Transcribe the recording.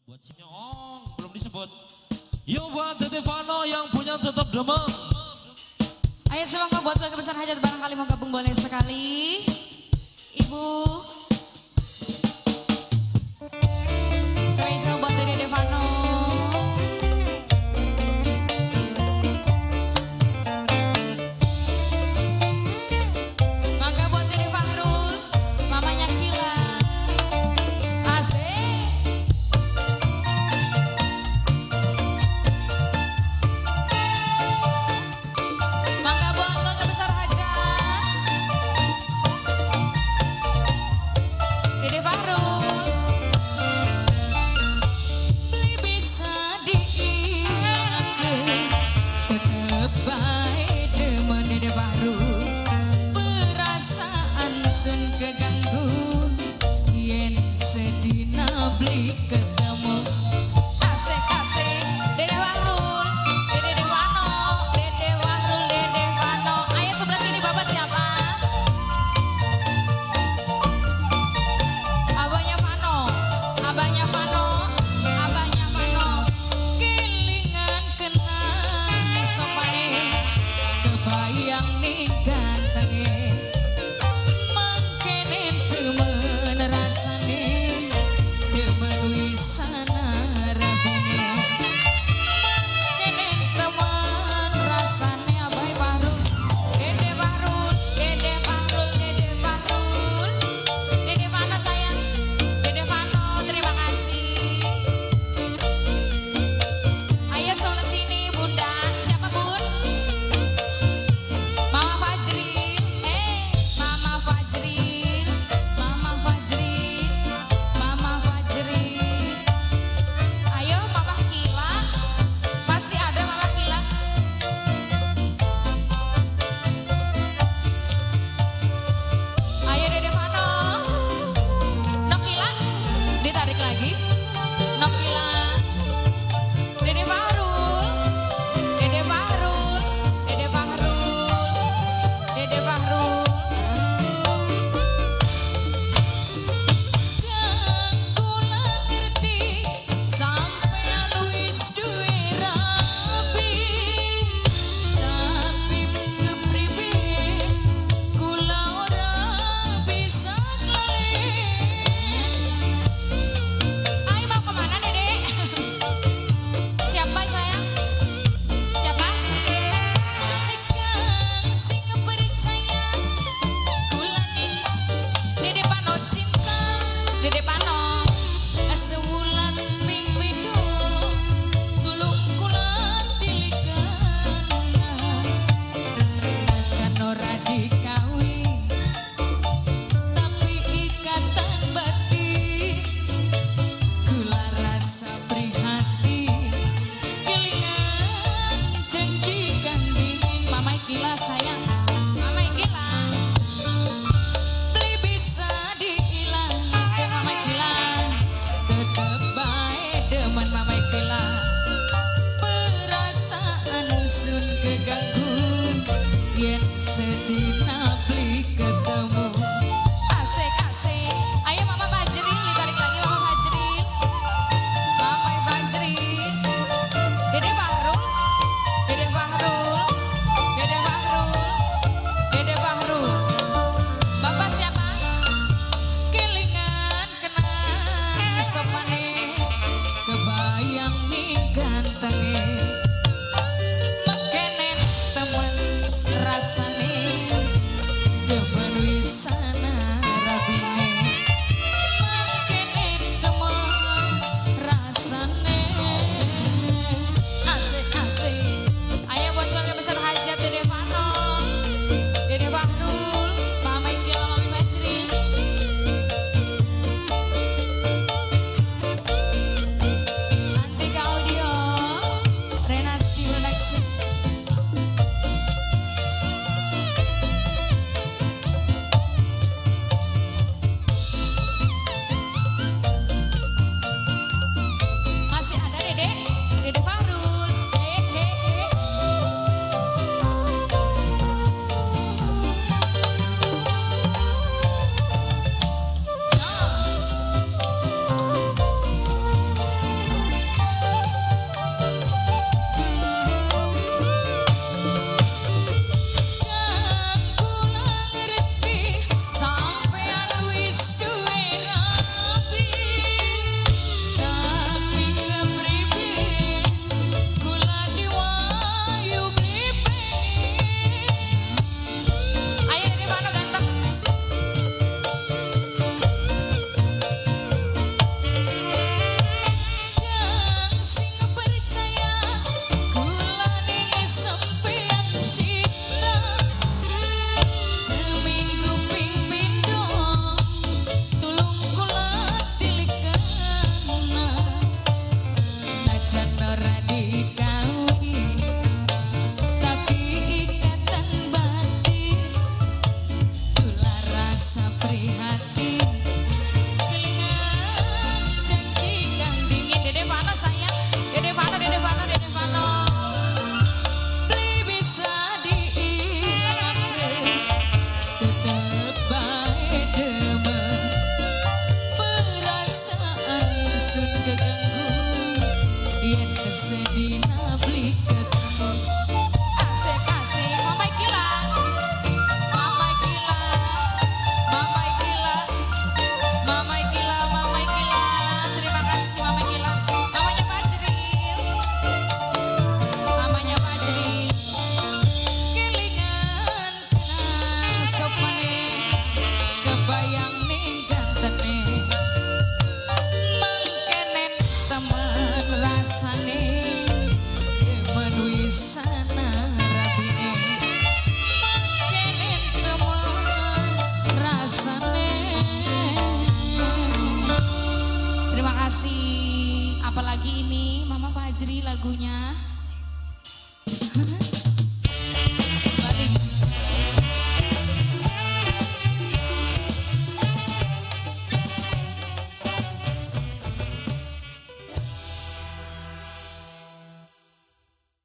Buat si Nyong belum disebut. Yo buat Dede Vano yang punya tetap demam. Ayo semoga buat keluarga besar hajat barangkali mau gabung boleh sekali. Ibu. Spesial buat Dede Vano. Maka buat Dede Fahrul, mamanya Kila. Asik. Mangga buat keluarga besar hajat. Dede Fahrul. Beli bisa diilangke, tetep bae demen Dede Fahrul. Perasaan sun keganggu, yen sedina beli ketemu. Asik asik, Dede Fahrul, Dede Devano, Dede Fahrul, Dede Vano. Ayo sebelah sini bapak siapa? Abahnya Vano, abahnya Vano, abahnya Vano. Kelingan kenang sopane, kebayang nih gantenge. Mangkene temen rasane, demen wisana rabine. Mangkene temen rasane abai Fahrul, Dede Fahrul, Dede Fahrul, Dede Fahrul. Dede Vano sayang, Dede Vano terima kasih. Ayo sebelah sini bunda, siapa bun? Mama Fajrin, Mama Fajrin, Mama Fajrin, Mama Fajrin. Ayo Mama Kila, masih ada Mama Kila? Ayo Dede Vano, Nokila, ditarik lagi. Nokila, Dede Fahrul, Dede Fahrul, Dede Fahrul, Dede Fahrul. Kang kula ngerti sampean wis duwe rabi, tapi kepribe kula ora bisa nglalen. Ayo mau kemana Dede? Apalagi ini Mama Fajri lagunya.